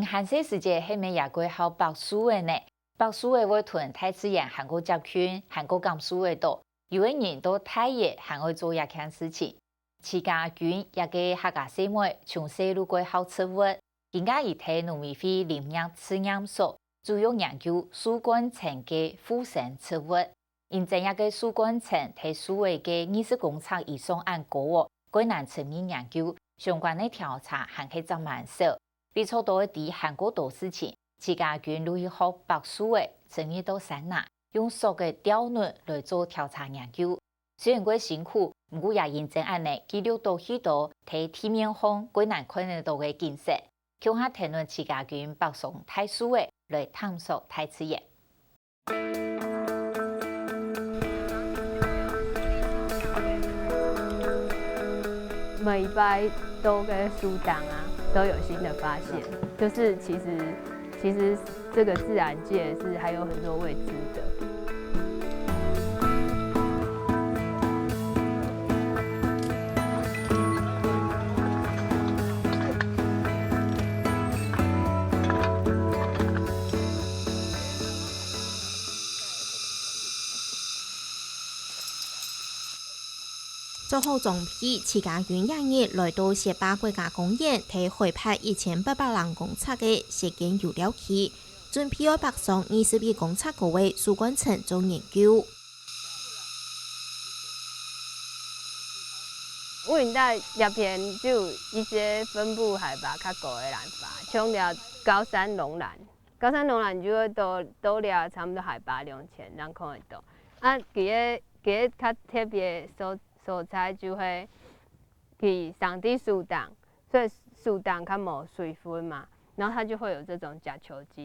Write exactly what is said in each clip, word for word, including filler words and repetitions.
還細時節係毋係也過好畫樹仔呢？畫樹仔會同大自然還過接近，還過感受得到。有个人到大也還愛做這件事情。徐家君這个客家細妹從細就過好植物，今下佢在農委會林業試驗所主要研究樹冠層个附生植物。因為這个樹冠層在樹仔个二十公尺以上恁高哦，較難深入研究，相關个調查還係較慢少。 比較多个知還過多事情，徐家君就去學畫樹仔，深入到山林，用索个吊輪來做調查研究。雖然過辛苦，毋過也因為恁呢，記錄到許多在地面項較難看得到个景色。共下聽聽徐家君畫上大樹仔來探索大自然。 每一擺到个樹頂啊，都有新的發現。就是其實，其實這個自然界是還有很多未知的。 做好裝備，徐家君這日來到雪霸國家公園，在海拔一千八百零公尺个雪間遊樂區，準備愛爬上二十一公尺高个樹冠層做研究。雲林帶這片就有一些分布海拔較高的蘭花，像這高山龍蘭， 高山龍蘭就會到，到這差不多海拔兩千，正看得到。啊，佢个，佢个較特別的所，所在就係佢生在樹頂，所以樹頂較無水分嘛，然後它就會有這種假球根，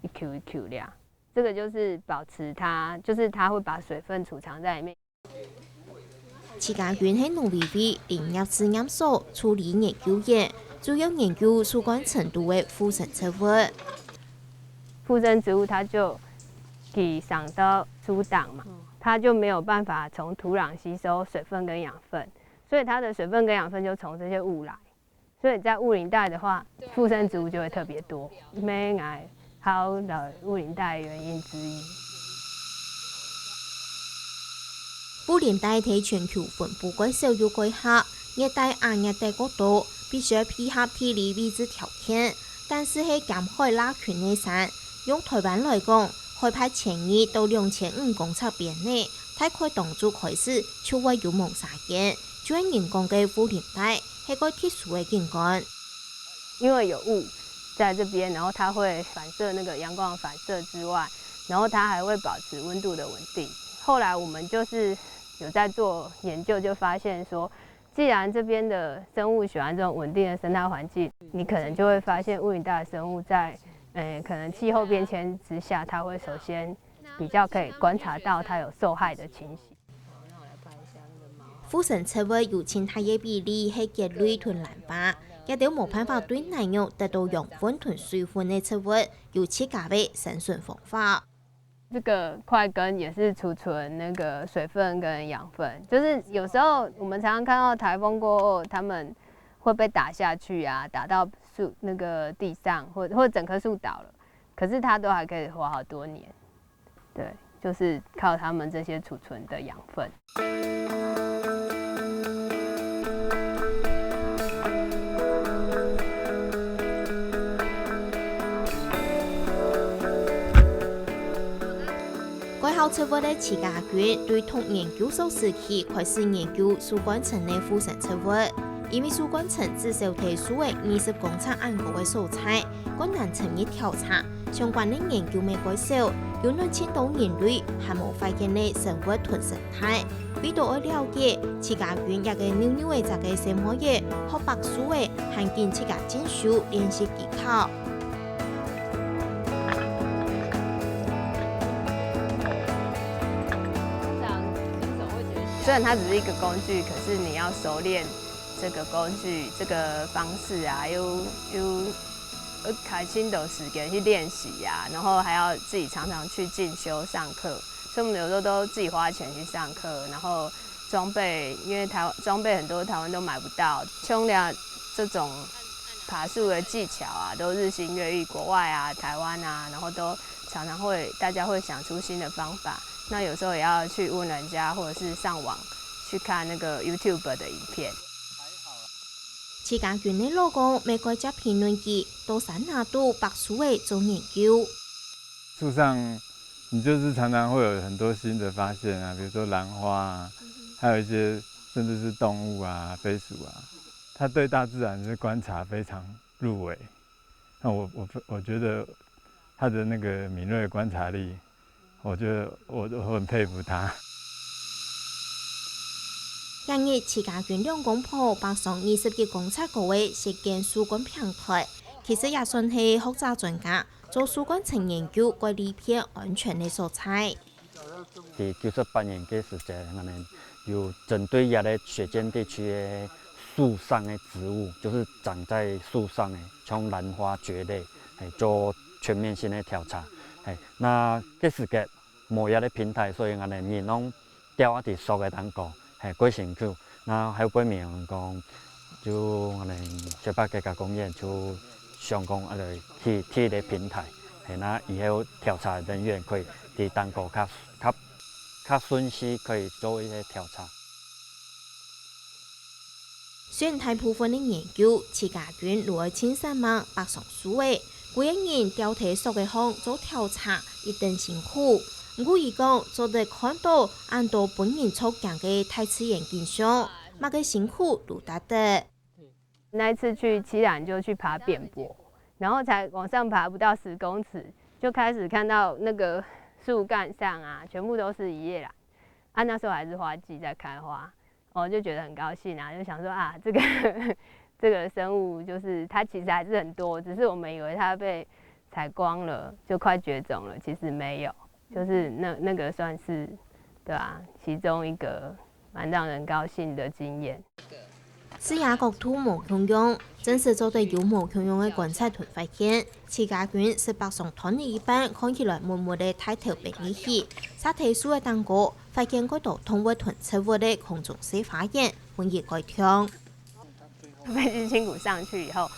一球一球這樣。這個就是保持它，就是它會把水分儲藏在裡面。 徐家君係農委會林業試驗所助理研究員，主要研究樹冠層肚个附生植物。附生植物它就寄生到樹頂嘛，它就沒有辦法從土壤吸收水分跟養分，所以它的水分跟養分就從這些霧來。 所以在霧林帶的話，附生植物就會特別多，這也係𠊎來霧林帶的原因之一。霧林帶在全球分布較少又較狹，熱帶、亞熱帶較多，必須要配合地理位置條件。但是係兼海罅近个山，用臺灣來講，海拔千二到兩千五公尺邊呢，大概當晝開始就會有濛沙煙，就係人講个霧林帶。 係較特殊个景觀。因為有霧在這邊，然後它會反射那個陽光的反射之外，然後它還會保持溫度的穩定。後來我們就是有在做研究，就發現說，既然這邊的生物喜歡這種穩定的生態環境，你可能就會發現霧林帶的生物在，呃，可能氣候變遷之下，它會首先比較可以觀察到它有受害的情形。 附生植物有盡大个比例係蕨類同蘭花，佢兜無辦法對泥肉得到養分同水分个植物，有自家个生存方法。這個塊根也是儲存那個水分跟養分，就是有時候我們常常看到颱風過後，它們會被打下去啊，打到樹，那個地上，或，或整棵樹倒了，可是它都還可以活好多年。 對，就是靠它們這些儲存的養分。愛好植物个徐家君對讀研究所時期開始研究樹冠層个附生植物，因為樹冠層至少在樹仔二十公尺恁高个所在， 較難深入調查，相關个研究乜較少，有論盡多人類還無發現个生物同生態。為著愛了解徐家君這個扭扭仔隻个細妹仔，學畫樹仔，還緊自家進修練習技巧。雖然它只是一個工具，可是你要熟練這個工具、這個方式啊，又，又 呃，開盡多時間去練習呀，然後還要自己常常去進修上課，所以我們有時候都自己花錢去上課，然後裝備，因為臺灣裝備很多臺灣都買不到，像這，這種爬树的技巧啊，都日新月异，国外啊、台湾啊，然后都常常会大家会想出新的方法。那有时候也要去问人家，或者是上网去看那个 YouTube 的影片。徐家軍个老公乜過接評論佢，到山林肚爬樹仔做研究。树上，你就是常常会有很多新的发现啊，比如说兰花啊，还有一些甚至是动物啊、飞鼠啊，他对大自然是观察非常入微。那我我我觉得他的那个敏锐的观察力，我觉得我我很佩服他。今日徐家軍兩公婆爬上二十一公尺高个實驗樹幹平台，其實也算係學者專家做樹幹層研究个利便安全个所在。第九十八年个時節，𠊎等有針對這个雪見地區个樹上个植物，就是長在樹上个，像蘭花、蕨類，係做全面性个調查。係，那个時節無這个平台，所以𠊎等人用吊啊在索个當高，係，過辛苦。那後背面講，就𠊎等雪霸國家公園就想講啊來起起一个平台，係，那以後調查人員可以在當高較較較順序可以做一些調查。 雖然大部分个研究徐家軍都愛盡煞猛爬上樹仔，歸个人吊在索仔項做調查一等辛苦。毋過佢講做得看著恁多分人著驚个大自然景象，麼个辛苦都值得。那一次去宜蘭就去爬扁柏，然後才往上爬不到十公尺，就開始看到那個樹幹上啊，全部都是一葉蘭。啊，那時候還是花季在開花，我就覺得很高興啊，就想說啊，這個這個生物就是它其實還是很多，只是我們以為它被採光了，就快絕種了，其實沒有，就是那那個算是，對啊，其中一個蠻讓人高興的經驗。視野角度無共樣，正式做得有無共樣个觀察同發現。徐家軍識爬上斷了一半看起來濛濛个大頭骿入去，續在樹仔頂高，發現蓋多動物同植物个空中小花園，分佢蓋暢。飛機清谷上去以後，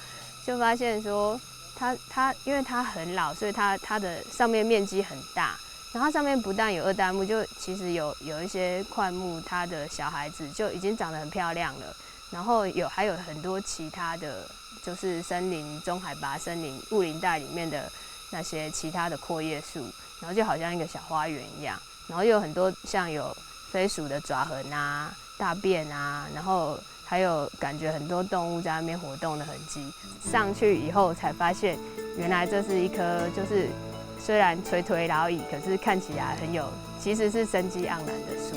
就發現說它它因為它很老，所以它它的上面面積很大。然後它上面不但有二代目，就其實有有一些檜木，它的小孩子就已經長得很漂亮了。然後有還有很多其他的，就是森林中海拔森林霧林帶裡面的那些其他的闊葉樹，然後就好像一個小花園一樣。然後又有很多像有飞鼠的爪痕啊、大便啊，然後還有感覺很多動物在那邊活動的痕跡。上去以後才發現，原來這是一棵就是雖然垂垂老矣，可是看起來很有，其實是生機盎然的樹。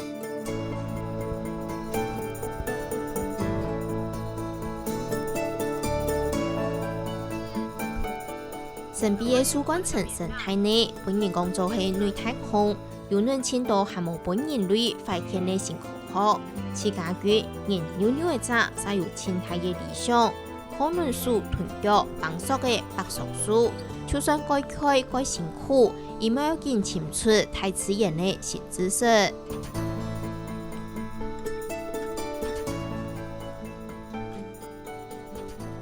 神秘个樹幹層生態呢，分人講做係內太空，有恁盡多還無分人類發現个新科學。徐家軍，人又有一隻嗄有盡大个理想，靠攏手同腳挷索仔爬上樹，就算蓋𤸁蓋辛苦，佢乜愛緊尋出大自然个新知識。